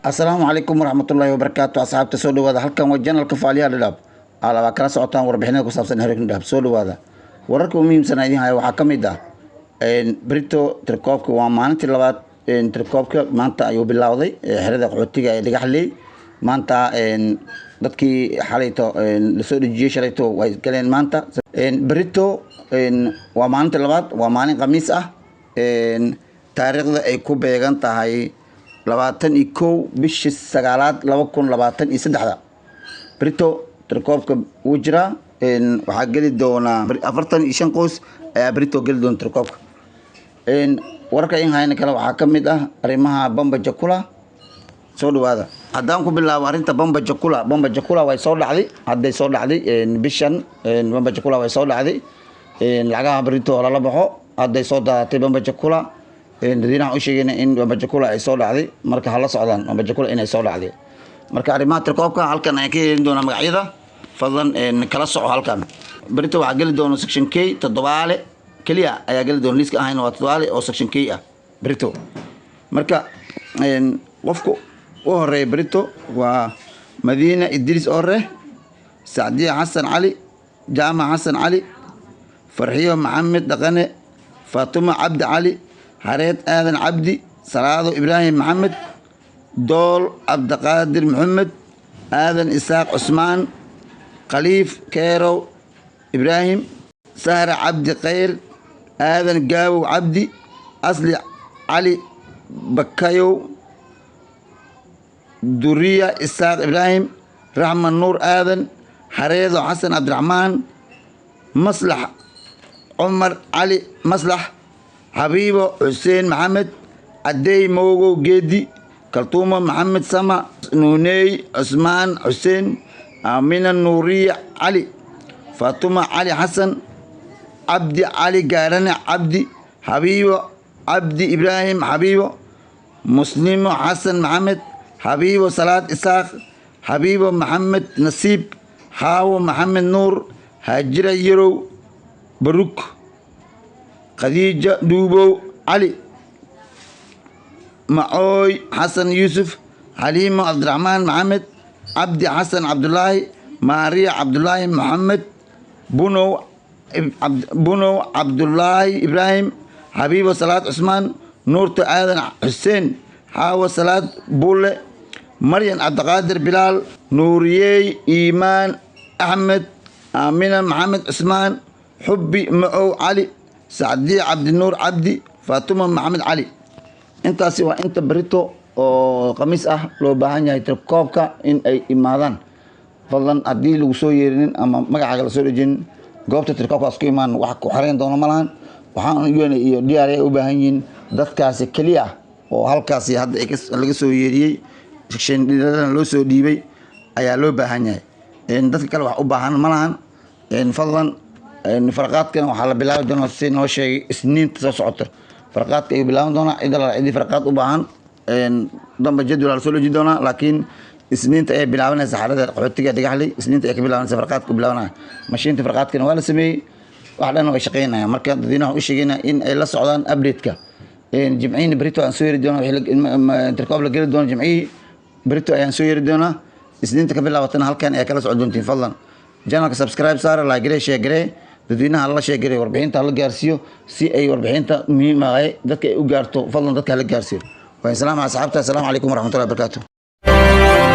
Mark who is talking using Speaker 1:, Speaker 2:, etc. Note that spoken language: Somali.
Speaker 1: Asalaamu calaykum waraxmatullaahi wabarakaatu. Asxaabta, soo dhawaada. Halkan waa channelka Faaliyaha Dhadhaab, alabaa kala socotaan warbixinada ku saabsan xerooyinka Dhadhaab. Soo dhawaada. Wararka ugu muhiimsan idin haya waxaa ka mid ah berito tirkoobka. Waa maalintii labaad. Tirkoobka maanta ayuu bilowday xerada qaxootiga ee Dhagaxley. Maanta dadkii xalayto lasoo dhejiyey, shalayto way galeen. Maanta berito waa maalinta labaad, waa maalin Khamiis ah, taariikhda ay ku beegan tahay 21 bishii sagaalaad 2023-da. Berito tirkoobka wuu jiraa. Waxaa geli doonaa 45 qoys ayaa berito geli doona tirkoobka. Wararka in hayna kale waxaa ka mid ah arrimaha Bamba Chakula. Soo dhawaada. Haddaan ku bilaabo arrinta Bamba Chakula, Bamba Chakula way soo dhacday, hadday soo dhacday bishan. Bamba Chakula way soo dhacday. Lacagaha berito lala baxo, hadday soo daadatay Bamba Chakula. Dadweynaha u sheegayna in Bamba Chakula ay soo dhacday, marka hala socdaan Bamba Chakula inay soo dhacday. Marka arrimaha tirkoobka halkan ayaan ka yeelin doonaa magacyada. Fadlan kala soco halkan. Berito waxaa geli doona section K, toddobaale keliya ayaa geli doona. Liiska ahayna waa toddobaale oo section K ah berito. Marka qofku u horeeya berito waa Madiina Idriis Ore, Sacdiya Xasan Cali, Jaamac Xasan Cali, Farxiyo Maxamed Dhaqane, Faatuma Cabdi Cali, Xareed Aadan Cabdi, Salaado Ibraahim Maxamed, Dool Cabdiqaadir Maxamed, Aadan Isaaq Cusmaan, Khaliif Keerow Ibraahim, Sahra Cabdi Khayr, Aadan Gaabow Cabdi, Asli Cali Bakayow, Duriya Isaaq Ibraahim, Raxman Nuur Aadan, Xareedo Xasan Cabdiraxmaan, Maslax Cumar Cali Maslax, Xabiibo Xuseen Maxamed, Cadey Moogow Geedi, Kaltuuma Maxamed Sama, Nuuney Cusmaan Xuseen, Aamina Nuuriye Cali, Faatuma Cali Xasan, Cabdi Cali Gaarane Cabdi, Xabiibo Cabdi Ibraahim Xabiibo, Muslimo Xasan Maxamed, Xabiibo Salaad Isaaq, Xabiibo Maxamed Nasiib, Xaawo Maxamed Nuur, Haajira Yarow Baruk, Khadiija Dhuubow Cali, Macooy Xasan Yuusuf, Xaliimo Cabdiraxmaan Maxamed, Cabdi Xasan Cabdulaahi, Maariya Cabdulaahi Maxamed, Bunow Cabdulaahi Ibraahim, Xabiibo Salaad Cusmaan, Nuurta Aadan Xuseen, Xaawo Salaad Bulle, Maryan Cabdiqaadir Bilaal, Nuuriyey Iimaan Axmed, Aamina Maxamed Cusmaan, Xubbi Macow Cali, Sacdiye Cabdinuur Cabdi, Faatuma Maxamed Cali. Intaasi waa inta berito oo Khamiis ah loo baahan yahay tirkoobka in ay imaadaan. Fadlan, haddii lagu soo yeerinin ama magacaaga lasoo dhejinin, goobta tirkoobkaas ku imaan. Wax ku xareyn doono ma lahan. Waxaan UN iyo DRA u baahan yihiin dadkaasi keliya oo halkaasi hadda laga soo yeeriyey, shandhidadana loo soo dhiibay ayaa loo baahan yahay. Dadka kale wax u baahan ma lahan. Fadlan, farqaadkana waxaa la bilaabi doonaa, si noo sheegay, Isniinta soo socota farqaadka ayuu bilaaban doonaa. Cid alla cidii farqaad u baahan damba jadwal la soo dheji doonaa, laakiin Isniinta ayay bilaabanaysa xarada qaxootiga Dhagaxley. Isniinta ayay ka bilaabanaysa farqaadka u bilaabanaya. Mashiinta farqaadkana waa la sameeyey, wax dhan way shaqeynayaan. Marka dadweynaha u sheegayna in ay la socdaan update-ka. Jimcihina berito aan soo yeri doonaa, tirkoob la geli doono jimcihii berito ayaan soo yeri doonaa. Isniinta ka bilaabatana halkan ayaa kala socon doontiin. Fadlan channelka subscribe saara, like garee, share garee, dadweynaha la share garee, warbixinta hala gaarsiiyo si ay warbixinta muhiim ah dadka ay u gaarto. Fadlan dadka hala gaarsiiyo. Waa salaam asxaabta. Asalaamu calaykum waraxmatullahi wabarakaatu.